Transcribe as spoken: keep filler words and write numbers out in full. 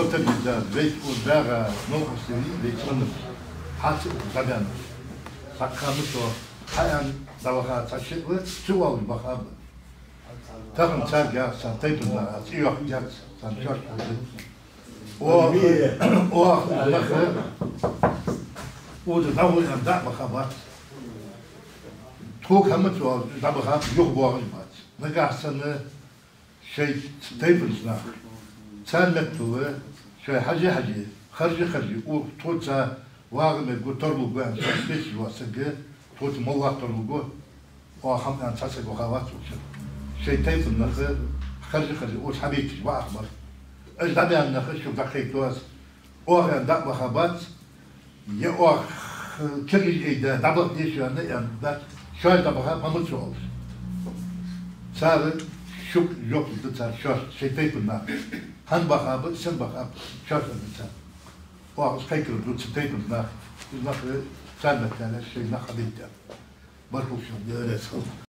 Тахана вай укх дагӀа новкъостал вай цхьаннахьа хьаца укх дӀабаьннараш. Цхьаккха ма цо хьаьна дӀаваха цхьа шиъ ва, цу оагӀув баха ба. Тахан царга цхьан тайпан наха цӀи йоаккхаргьяц, царна чош хургда. О, о, нах, укхаза дӀагӀо аьнна дӀа а баха бац. Тхога хӀама ца оалаш дӀабаха юхабоагӀаш бац. Нагахьа санна шоай тайпан нах, цар меттала шоай хьаже-хьаже, харже-харже, укх тхоца вагӀа мегаргва, тарлургва аьнна шоаш хеташ вола саг, тхоца моллагӀа тарлургва, оаха хӀама аьнна цхьа саг ваха вац укх чу. Шоай тайпан нах харже-харже, укхаза хьабайташ ваха бар. Уж дӀабаьнна нах шуга дӀакхайкаду аз. Оаха аьнна дӀа а баха бац, е оаха киргаш айда, дӀабаха деза шоана аьнна дац, шоаш дӀабаха ба хӀама ца оалаш. Цар шуга жоп лургда цар шоаш, шоай тайпан наха. ХӀана баха ба, сенна баха ба, шоаш аргда цар. Оаха из кхайкаргда цу тайпан наха. Из нах цар меттала шоай нах хьабайта. Баркал шоана, Даьла раьза хилва.